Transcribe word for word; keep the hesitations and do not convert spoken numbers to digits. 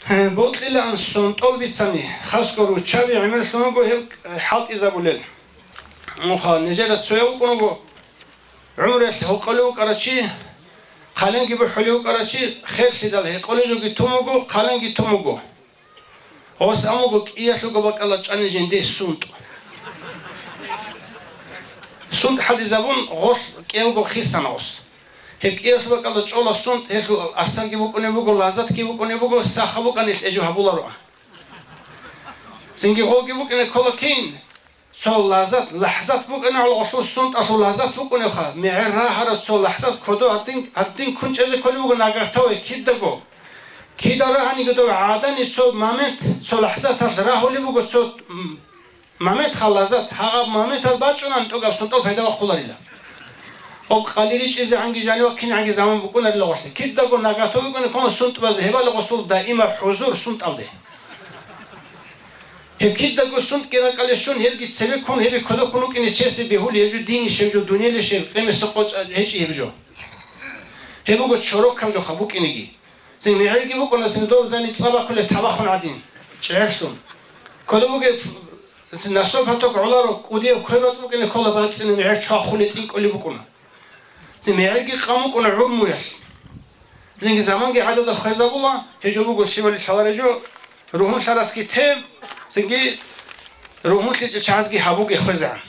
Бокьилаан сунтӀал бицани, хасго руччаби гӀемерлъун руго гьеб хӀалтӀизабулел. Муха, нижерас цояв вукӀун вуго, гӀумруялъ гьукъулев вукӀарав чи, хъаленги бухӀулев вукӀарав чи, херлъидал гьекъолеб жоги тун вуго, хъаленги тун вуго. Гъос амуго кӀиялъуго бакӀалда чӀани жинде сунтӀ. СунтӀ хӀадизабун гъолъ кӀевго хисана гъос. Гьеб кӀиялъул бакӀалда чӀола сунтӀ, гьелъул асарги букӀунеб буго, лаззатги букӀунеб буго, сахаб букӀанилъ гьечӀо гьабулароан. Цинги гъоги букӀине ккола кин, цо лаззат, лахӀзат букӀана гӀоло гъолъул сунтӀалъул лаззат букӀунебха, мегӀер рагьараб цо лахӀзат кодо гьадин, гьадин ккун чӀезе кколеб буго нагагьтаве кидаго. Кида рагьаниги дов гӀадани цо момент, цо лахӀзаталъ рагьулеб буго цо, м, момент халазат, гьагъаб моментал бачӀунан тӀокӀаб сунтӀал пайда бахъуларила. Гъоб къали ричӀизегӀанги жанивахъинегӀанги заман букӀунарила гъолъе. Кидаго нагагьтав вукӀуни ккола сунтӀбазе гьебали гъосул даима хӀузур сунтӀалде. Гьеб кидаго сунтӀги ракӀалде щун, гьебги цебеккун, гьебги кодоккун вукӀине чеси бегьули гьеб жо динищ, гьеб жо дунелищ, гьеб къемиса къочӀа гьечӀи гьеб жо. Гьеб буго чорокаб жоха букӀинеги. Цин мегӀерги букӀуна, цин дов зани цӀа бакулеб табахун гӀадин, чӀегӀерлъун. Кодо бугеб, цин насоб гьаток гӀоларо, кӀудияб квер бацӀ букӀине ккола бацӀцӀине мегӀер чвахулеб тӀинкӀулеб букӀуна. Цин мегӀерги къан букӀуна гӀумруялъ. Цинги заманги гӀадада хвезабула, гьеб жо буго щибали лъалареб жо, ругьунлъарасги те, цинги ругьунлъичӀел чагӀазги гьабуге хвезегӀан.